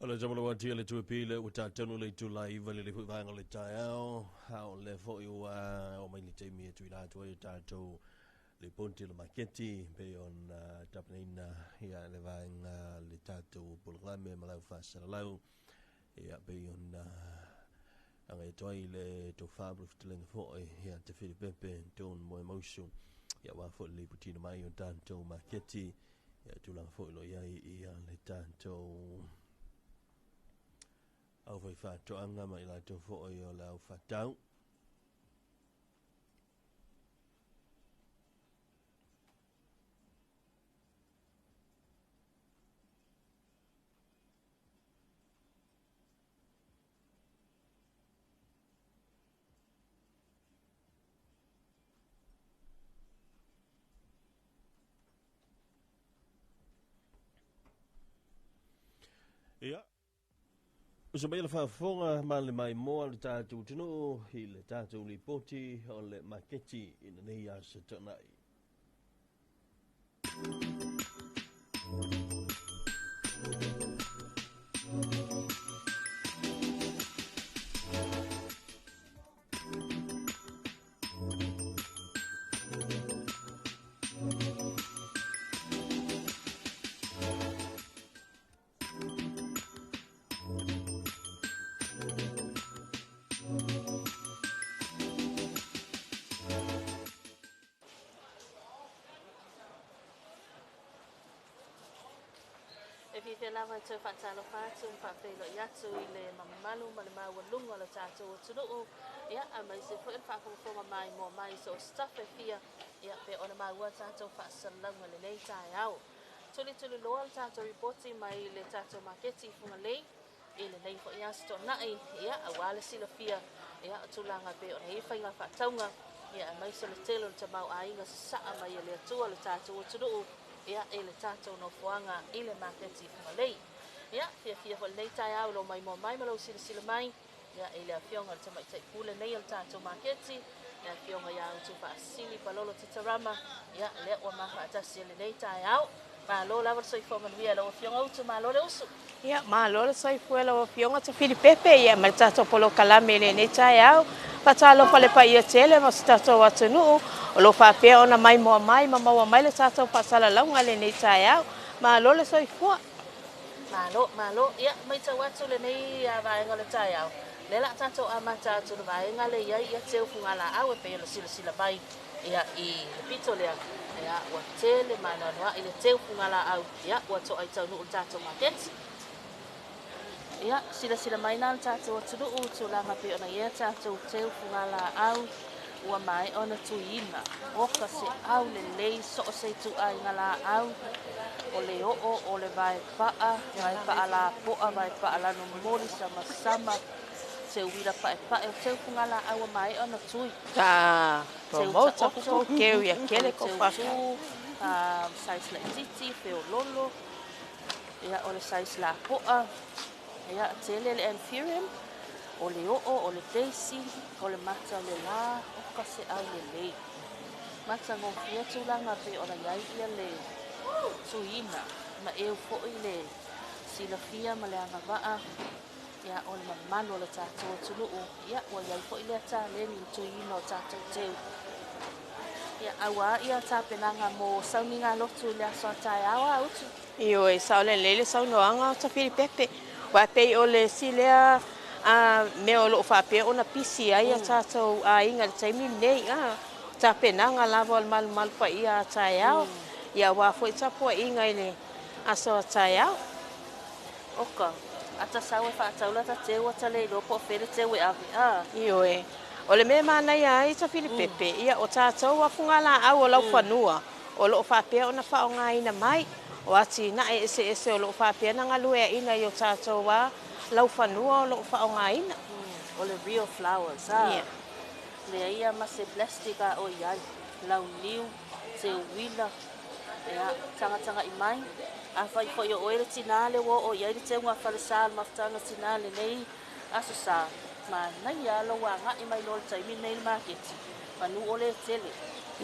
O le tamalua tia le tuapile ua tatonu le itula e 9 i le foi vaega o le taeao, a o lea foi ua oo mai le taimi e tuuina atu ai o tatou lipoti o le maketi pei ona tapenaina ia le vaega le tatou polokalame ma lau faasalalau ia pei ona agai atu ai le tofa ma le fetalaiga foi ia Te Filipepe Don Moemausu ia aua foi le lipotiina mai o tatou maketi ia tulaga foi lo i ai ia le tatou aufaifaatoaga ma i latou foi o le aufatau. Ia, uso mai le faafofoga ma le maimoa le tatou atunuu i le tatou lipoti o le maketi i lenei aso Toonai. E fiafia lava e toe faatalofa atu ma faafeiloai atu i le mamalu ma le maualuga o le tatou atunuu, ia, aemaise foi o le faafogafoga maimoa mai i so o se tafa e fia, ia, pei ona maua tatou faasalalauga i lenei taeao. Tulituliloa le tatou ripoti mai le tatou maketi i Fugalei i lenei foi aso Toonai, ia, aua le silafia, ia, o tulaga pei ona i ai faiga faatauga, ia, aemaise o le tele o le tamaoaiga sasaa mai e le Atua le tatou atunuu, ia, i le tatou nofoaga i le maketi i Fugalei. Ia, fiafia foi lenei taeao i lou maimoa mai ma lou silasila mai, ia, i le afioga i le Tamaitai Pule nei o le tatou maketi, le afioga ia Utufaasili Palolo Titarama, ia, lea ua mafaatasi i lenei taeao. Malo lava le soifua manuia i lau afioga Utu, malo le usu. Ia, malo le soifua i lau afioga Tafilipepe, ia, ma le tatou polokalame i lenei taeao. Faatalofa le paia tele ma si tatou atunuu o lo o faapea ona maimoa mai ma maua mai le tatou faasalalauga i lenei taeao. Malo le soifua. Malo, malo. Ia, matau atu lenei vaega o le taeao, lea o le a tatou amata atu i le vaega lea e i ai ia teu fugalaau e pei ona silasila mai ia i le pito lea, ia ua tele ma anoanoai le teu fugalaau, ia ua to'a i taunuu le tatou maketi. Ia, silasila mai la le tatou atunuu i tulaga pei ona i ai a tatou teu fugalaau ua maea ona tuiina. Oka se au lelei so o se ituaiga laau, o le oo, o le vaepa'a, vaepa'a lapo'a, vaepa'a lanumoli, samasama, teu uila paepae, o teu fugalaau ua maea ona tui. Ta Teu promote taoto, ko keu ia kele ko teu whaka. tū, size laitiiti, feololo, ia, o le size lapo'a, ia, tele le anthurium, o le oo, o le daisy, o le mata o le lā, oka se au lelei. Matagofie tulaga pei ona i ai ia le tuiina ma eu foi le silafia ma le agavaa, ia, o le mamalu o le tatou atunuu, ia, ua i ai foi lea taleni i le tuiina o tatou teu. Ia, auā ia tapenaga mo sauniga lotu i le aso a taeao a Utu. Ioe, sao lelei le saunoaga o Tafilipepe, aua e pei o le isi lea mea o lo o faapea ona pisi ai a tatou aiga i le taimi lenei, a, tapenaga lava o le malumalu paia a taeao, ia aua foi tapuaiga i le aso a taeao. Oka, ata sau e faatau lata teu ata le iloa po o fea le teu e ave, a. Ioe, o le mea e manaia ai Tafilipepe, ia o tatou a fugalaau o laufanua o lo o faapea ona faaaogaina mai, o atinae eseese o lo o faapea ona galueaina i o tatou a laufanua o lo o faaaogaina. O le real flowers, a. Leai ia ma se plastic a o i ai, launiu, teuila, ia, tagatagai mai. Afai foi o oe le tinā lea ua oo i ai le teuga falesa o le mafutaga tinā i lenei Aso Sa, manaia lava lou agai mai loa i le taimi lenei i le maketi, manu o le tele.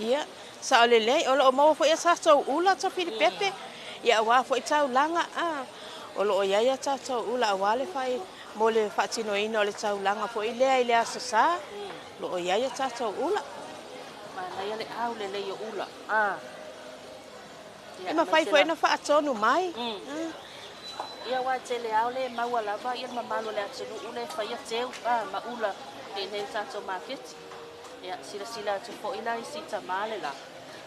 Ia, sao lelei, o lo o maua foi a tatou ula Tafilipepe, ia aua foi taulaga, a. O loo i ai a tatou ula auā le fai mo le faatinoina o le taulaga foi lea i le Aso Sa. O loo i ai a tatou ula. Manaia le aulelei o ula. Ah. E mafai foi ona faatonu mai. Ia ua tele ao le maua lava ia le mamalu o le atunuu le faia teu ma ula i nei tatou maketi. Ia silasila atu foi la i si tamā le la.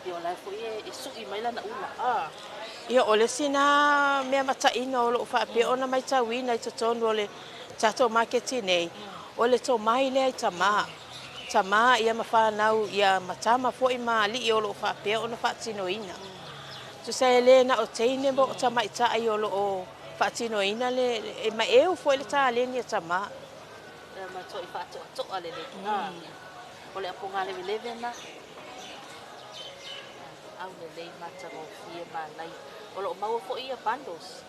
Ia o la foi e sui mai lana ula. Ia o le sina mea mataina o loo faapea ona matauina i totonu o le tatou maketi nei, o le tomai lea i tamā. Tamā ia ma whanau ia matama foi ma alii o loo faapea ona faatinoina. Tusa e le na o teine mo o tamaitai o loo faatinoina le e maeu foi le taleni a tamā. Ma toi faatoatoa lelei. O le apoga leveleve na. Aulelei matagofie manaia. O loo maua foi ia bundles.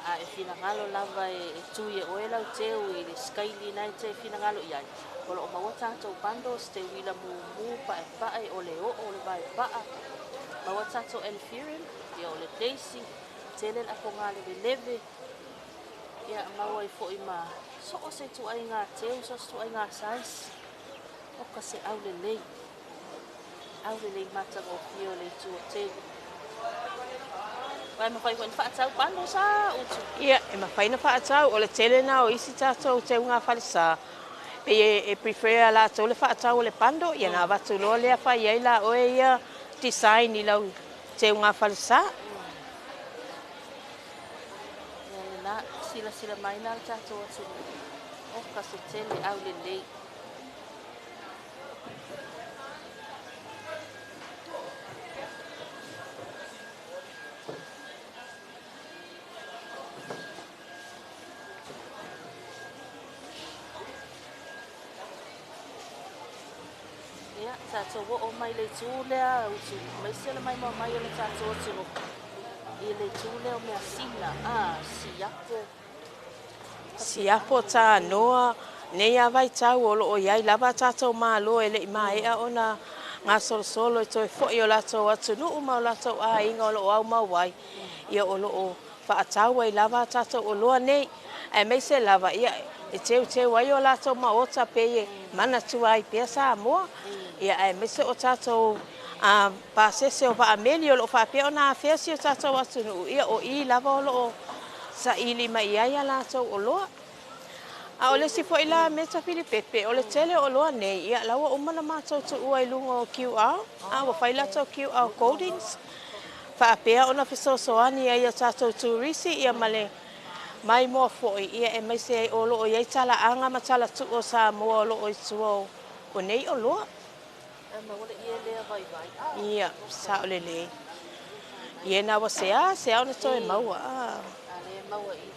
A e finagalo lava e tui e oe lau teu i le skaili na e te finagalo i ai. O loo maua tatou bundles te uila mumu paepae o le oo o le vaepaa. Maua tatou anthurium, ia o le daisy, tele le apoga leveleve. Ia maua ai foi ma so o se tuaiga teu, so o se tuaiga size. O ka se aulelei. Aulelei matagofie o le itu o teu. Vai mafai foi ona faatau bundles a utu. Ia, e mafai ona faatau, o le tele na o isi tatou teuga falesa. Pe e prefer a latou le faatau o le bundle, ia na avatu loa lea fai ai la oe ia design i lau teuga falesa. Ia lena silasila mai na le tatou atunuu. O ka se tele aulelei. Ia, tatou oo mai le itu lea utu, aemaise le maimoa mai o le tatou atunuu. I le itu lea o measina, siapo. Siapo tanoa, nei a vaitau o loo i ai lava tatou malo e lei maea ona gasolosolo e toe foi o latou atunuu ma o latou aiga o loo aumau ai. Ia o loo faatau ai lava tatou oloa nei, aemaise lava ia e teuteu ai o latou maota pe e manatua ai pea Samoa. Ia aemaise o tatou pasese o vaameli o loo faapea ona afea si o tatou atunuu, ia o i lava o loo saili mai ai a latou oloa. A o le isi foi la mea Tafilipepe, o le tele o oloa nei, ia la ua uma ona matou tuua i luga o QR, a ua fai latou QR codings, faapea ona fesoasoani ai a tatou turisi ia ma le maimoa foi, ia aemaise ai o loo i ai talaaga ma talatuu o Samoa o loo i tua o nei oloa. E maua le ie lea vaivai. Ia, sao lelei. Ia na ua sea, sea ona toe maua. A le maua i.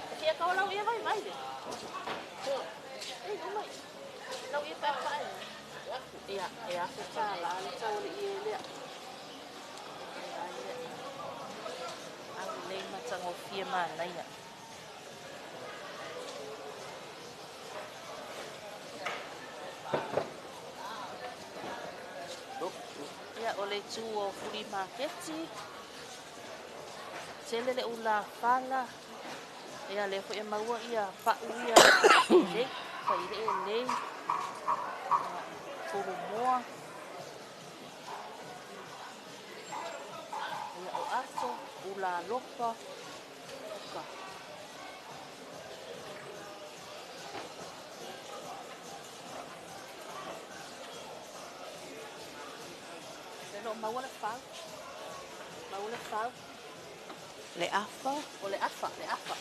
E fia kau lau ia vaivai le. Ei, umai. Lau ia paepae. Ia, e afe tālā le tau o le ie lea. Aulelei matagofie manaia. Ia, o le itu o flea maketi. Tele le ula fala. Ia, lea foi e maua ia pau ia lei, faile e lei. Pulumoa. Ia, o ato, ula lopa. Oka. Le maua le fau. Maua le fau. Le afa. O le afa, le afa.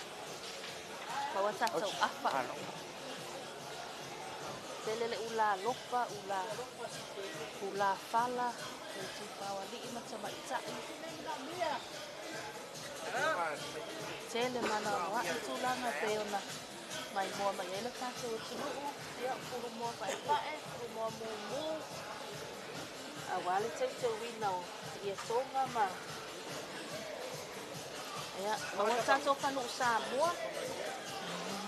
Maua tatou afa. Tele le ula lopa, ula fala, le tupaualii ma tamaitai. Tele manaoa'i tulaga pei ona maimoa mai ai le tatou atunuu. Ia, pulumoa paepae, pulumoa mumu. Auā le teuteuina o ietoga ma ia maua tatou fanuu Samoa.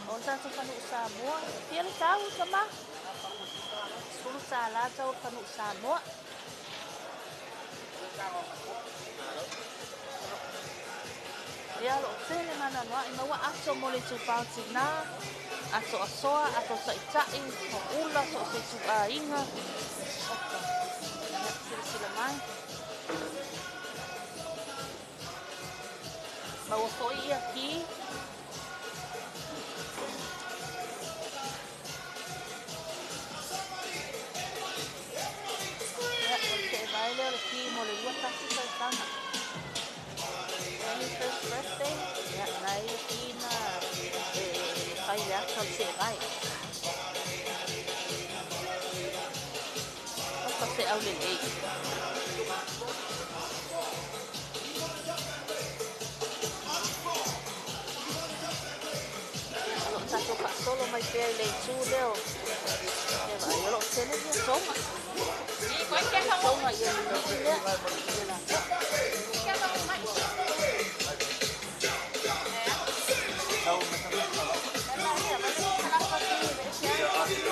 O le tatou fanuʻu Samoa, fia le tau tama? $10 tau le fanuʻu Samoa. Ia o loo tele maanoanoaʻi maua ato mo le itupā o tinā, ato asoa, ato taʻitaʻi, o ula, so o se ituʻaiga. Oka. Ia, silasila mai. Maua foi ia ki. Ia, o le seʻevae lea o le ki mo le 21 tausaga. 21st birthday, ia, na e le ki na e fai le ata o le seʻevae. Oka feʻau lelei. O loo tatou faasolo mai pea i le itu lea o ia vaai o loo tele ia toga. Toga ia liliʻi lea ia latou.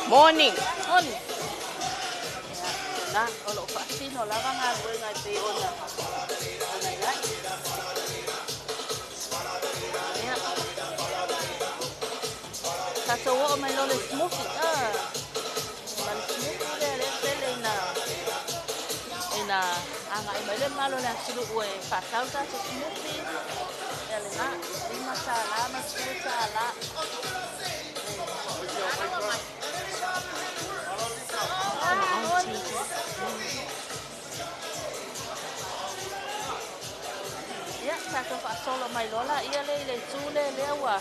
Morning. Morning. Ia, na, o loo faasino lava galuega e pei ona ona iai. Ia. Tatou oo mai loa le smoothie. Ah. Ma le smoothie lea lea pele ina ina agaʻi mai le malo le atunuu e faatau le tatou smoothie. Ia lena, $5 ma $10. Ah, morning. Ia, tatou faasolo mai loa laia lea i le itu lea lea ua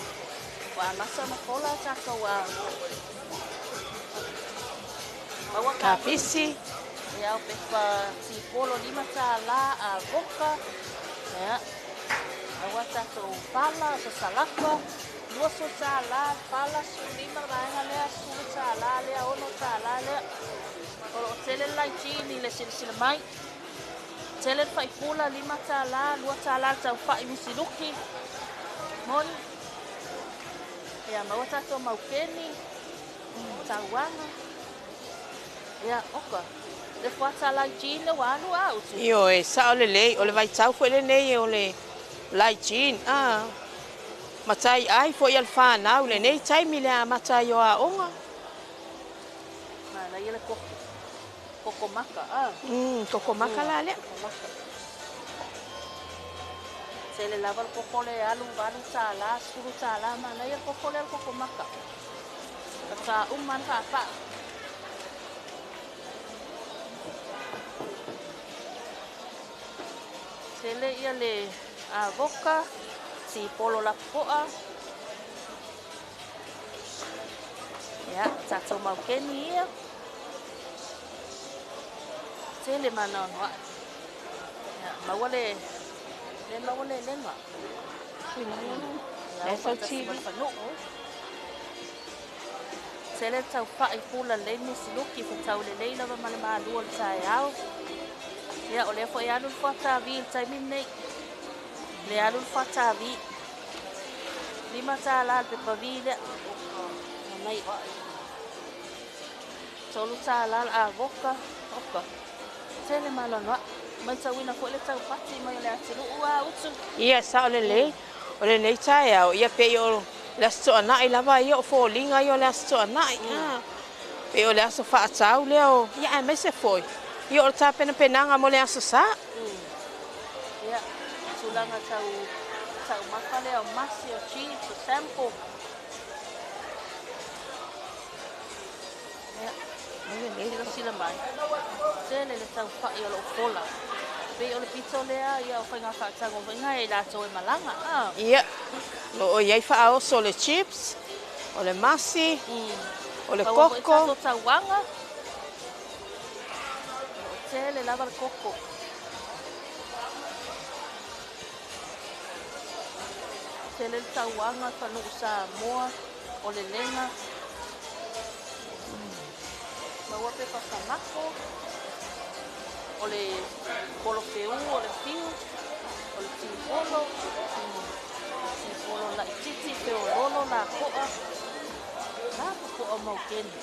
ua amata ona fola tatou a maua Kapisi. Ia, o pepa tipolo $5 a voka. Ia, maua tatou pala, sasalapa, $20 pala, 15 le vaega lea, $10 lea, $6 lea. O loo tele le laitini le silasila mai. Tele le faipula, $5, $2 le taufaʻi misiluki. Moni. Ia, maua tatou maukeni, tauaga. Ia, oka. Le fuata laitini ua alu a utu. Ioe, sao lelei, o le vaitau foi lenei o le laitini. Ah. Matai ai foi al whanau lenei taimi le amata ai o aoga. Manaia le koko. Koko maka, ah. Koko maka la lea. Koko maka. Tele lava le koko le alu $8, $10, manaia le koko lea le koko maka. Faatoa uma le faapaa. Tele ia le avoka, tipolo lapopoa. Ia, tatou maukeni ia. Tele maanoanoaʻi. Ia, maua le le maua le lega. Ia, Le o sau faatasi TV. ma le fanuʻu. Tele le taufaʻi pula lelei misiluki fatau lelei lava ma le malua o le taeao. Ia, o lea foi alu le fuatavi i le taimi lenei. Le alu le fuatavi. $5 le pepavi lea. Mai. $3 le avoka. Oka. Tele maanoanoaʻi. Matauina foi le taupati mai o le atunuu a utu. Ia, sao lelei. O lenei taeao, ia pei o le aso Toanai lava ia o foliga ia o le aso Toanai. Ah. Pei o le aso faatau lea o, ia aemaise foi. Ia o le tapenapenaga mo le aso Sa. Ia, tulaga tau taumafa lea o masi, o chips, o sample. Ia, silasila mai. Tele le taufaʻi o loo fola. Pei o le pito lea ia o faiga faatago e latou e malaga. Ah. Ia, lo o iai faaoso o le chips, o le masi, o le Maua foi koko. tatou tauaga. O loo tele lava le koko. Tele le tauaga, fanuʻu Samoa, o le lega. Maua pepa samako, o le polofeu, o le fiu, o le tipolo, tipolo laititi, feololo, lakoʻa. Lapopoa maukeni.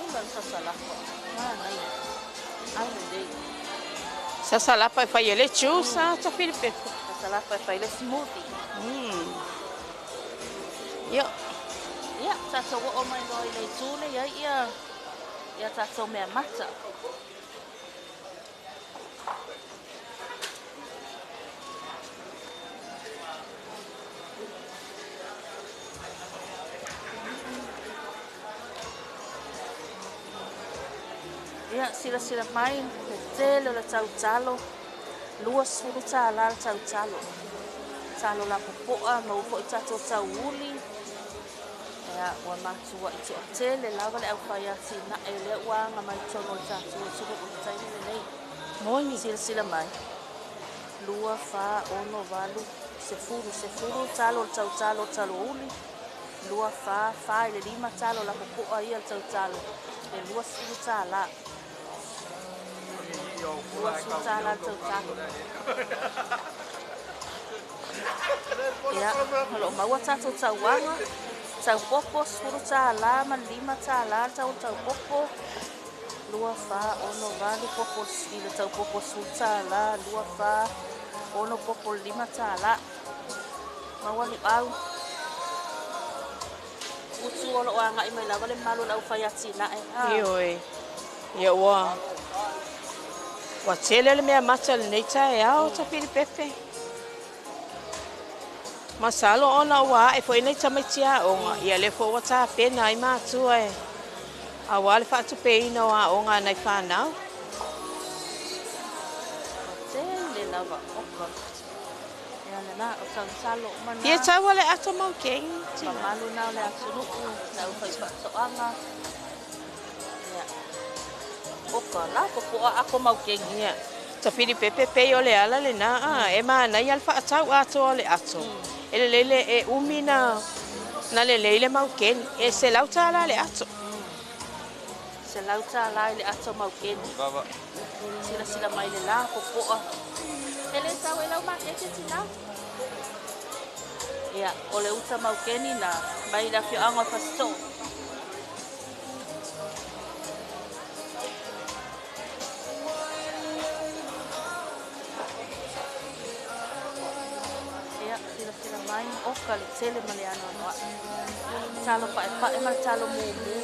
Uma le sasalapa. Manaia. Ai lelei. Sasalapa e fai ai le juice a Tafilipepe. Sasalapa e fai le smoothie. Ia. Ia, tatou oo mai loa i le itu le i ai ia ia tatou mea mata. Ia, silasila mai le tele o le tautalo, $20 le tautalo. Talo lapopoa, maua foi tatou tauuli. Ia, ua matuai toatele lava le aufai atinae lea ua aga mai totonu o le tatou atunuu i le taimi lenei. Moni. Silasila mai, 2, 4, 6, 8, 10, 10 talo le tautalo talo uli, 2, 4, 4 i le 5 talo lapopoa ia le tautalo, e $20. $20 le tautalo. Ia, o lo o maua tatou tauaga, taupopo $10 ma le $5 le tau taupopo, 2, 4, 6, 8 popo i le taupopo $10, 2, 4, 6 popo le $5. Maua luau. Utu o lo o agai mai lava le malu o le aufai atinae. Ioe. Ia ua ua tele le mea mata lenei taeao Tafilipepe. Masalo ona ua ae foi nei tamaiti aoga, ia lea foi ua tapena ai matua e auā le faatupeina o aoga a nai fanau. Ua tele lava oka. Ia lena o tautalo uma Fia na. taua le ato maukeni tina. Mamalu na o le atunuu, le aufaifaatoaga. Ia. Oka lapopoa ato maukeni. Ia. Tafilipepe pei o le ala lenā a e manaia le faatau atoa o le ato. E lelei le e umi na na lelei le maukeni. E $100 le ato. $100 i le ato maukeni. Silasila mai le lapopoa. E le sau e lau makete tina. Ia, o le uta maukeni na mai le afioaga o Fasitoo. Ia, silasila mai, oka le tele ma le anoanoai. Talo paepae ma le talo mumu.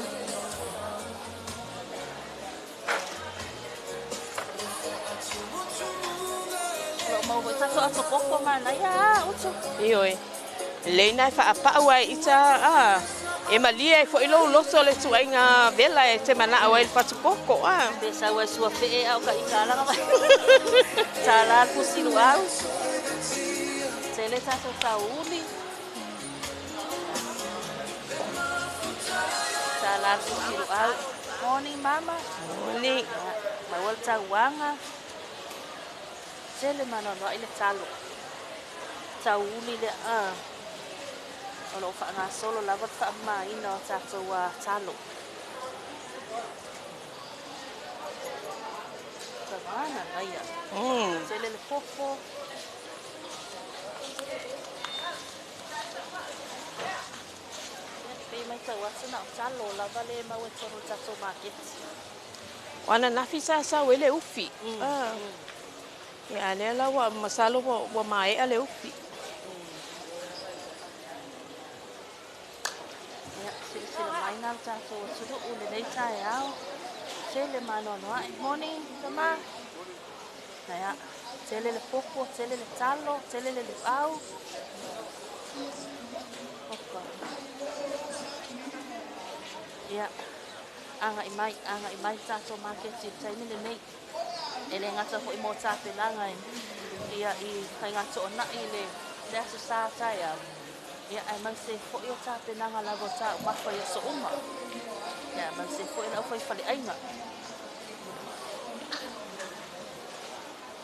O lo o maua foi tatou ato koko manaia a utu. Ioe. Lelei na e faapau ai ita a e malie ai foi lou loto le tuaiga vela e te manao ai le fatupoko a. Pe sau ai sua fee a o ka ika alaga mai. $1 le pusi luau. Tele tatou tauli. $1 le pusi luau. Morning mama. Moni. Ia, maua le tauaga. Tele maanoanoai le talo. Tauli le a. O lo o faagasolo lava le faamamaina o tatou talo. Mana naia. Tele le popo. Ia, pei matau atu na o talo lava le mau e tonu le tatou maketi. O ananafi sa sau ai le ufi. Ah. Ia a lea la ua masalo ua ua maea le ufi. Ia, silasila mai na le tatou atunuu lenei taeao. Tele maanoanoai. Morning, tama. Ia, tele le popo, tele le talo, tele le luau. Oka. Ia, agai mai tatou maketi i le taimi lenei. E le gata foi mo tapenaga e ia i faiga toonai le le aso sa taeao. Ia, aemaise foi o tapenaga lava o taumafa i aso uma. Ia, aemaise foi le aufaifaleaiga.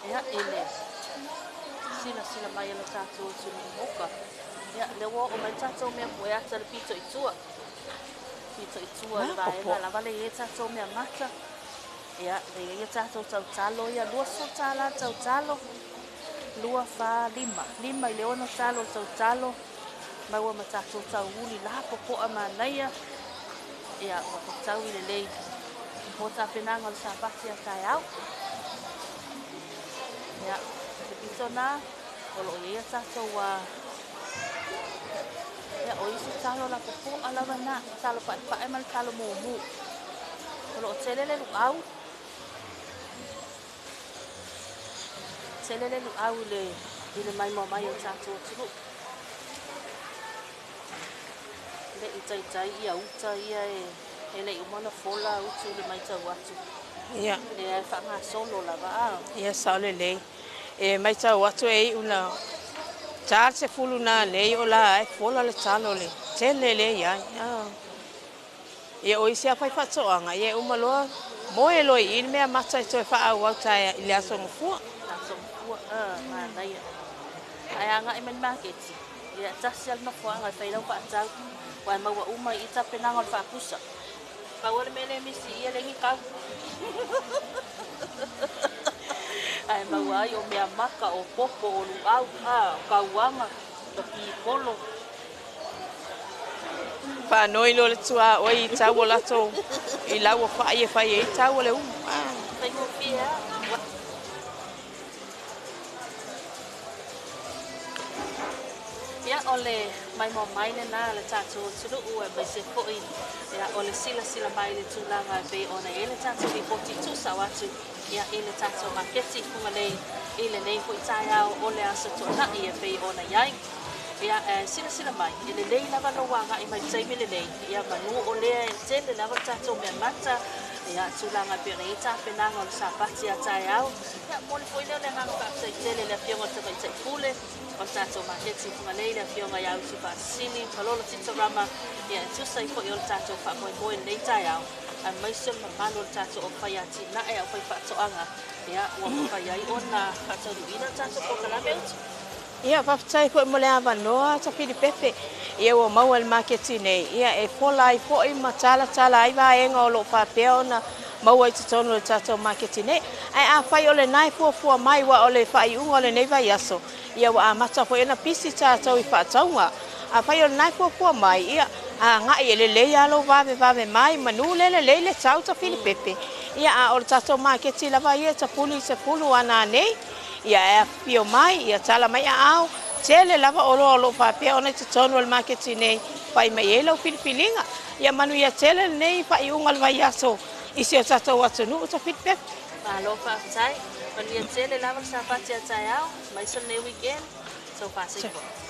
Ia, i le silasila mai e le tatou atunuu oka. Ia, lea ua oo mai tatou mea pueata le pito i tua. Pito i tua le Lapopoa. vaega lava le i ai tatou mea mata. Ia, le i ai tatou tautalo ia $20 le tautalo. 2, 4, 5. 5 i le 6 talo o le tautalo. Maua ma tatou tauuli lapopoa manaia. Ia, ua fetaui lelei mo tapenaga o le Sapati a taeao. Ia, le pito na, o loo i ai a tatou ia, o isi talo lapopoa lava na, talo paepae ma le talo mumu. O loo tele le luau. Tele le luau i le maimoa mai o tatou atunuu. Le i taitai ia uta ia e le i uma ona fola utu i le matau atu. Ia. Lea e faagasolo lava a. Ia, sao lelei. E matau atu e iu na ta le 10 na nei o la e fola le talo le tele le iai. Ia, o isi a fai faatoaga, ia e uma loa moe loa i i le mea mata e toe faaauau taea i le aso gafua. Aso gafua, manaia. Ae agai mai le maketi, ia tasi lava le nofoaga e fai lau faatau, ua e maua uma i i tapenaga o le faapusa. Pau lava le mea lea e misi i i e leai ni kau. Ae maua ai o mea maka, o popo, o luau, o kauaga, o pipolo. Faanoi loa le tuaoi i tau o latou i lau o fai e fai ai tau o le umu. Faigofie lava. Ia, o le maimoa mai lena a le tatou atunuu aemaise foi ia, o le silasila mai i le tulaga e pei ona i ai le tatou lipoti tuusao atu ia, i le tatou maketi i Fugalei i lenei foi taeao o le Aso Toonai e pei ona i ai. Ia, silasila mai, e lelei lava lou agai mai i le taimi lenei, ia manu o lea e tele lava le tatou mea mata, ia, tulaga e pei ona i ai tapenaga o le Sapati a taeao. Ia, momoli foi lea o le agaga faafetai tele i le Afioga i le Tamaitai Pule o le tatou maketi i Fugalei, le Afioga ia Usu Faasisili Palolo Titarama, ia, e tusa ai foi o le tatou faamoemoe i lenei taeao, aemaise o le mamalu o le tatou aufai atinae, aufai faatoaga, ia, ua mafai ai ona faataunuuina le tatou polokalame utu. Ia, faafetai foi mo le avanoa Tafili Pepe. Ia, ua maua i le maketi nei, ia e fola ai foi ma talatala ai vaega o loo faapea ona maua i totonu o le tatou maketi nei. Ae afai o lena e fuafua mai ua o le faaiuga o lenei vaiaso, ia ua amata foi ona pisi tatou i faatauga. Afai o lena e fuafua mai, ia agai e lelei lava lou vavevave mai manu le lelei le tau Tafili Pepe. Ia, a o le tatou maketi lava ia e tapuli i 10 ana nei, ia e afifio mai, ia tala mai aao, tele lava oloa o loo faapea ona i totonu o le maketi nei, fai mai ai lau filifiliga. Ia manuia tele lenei faaiuga o le vaiaso i si o tatou atunuu Tafili Pepe. Malo faafetai. Manuia tele lava le Sapati a taeao, aemaise o lenei weekend. So far, so good.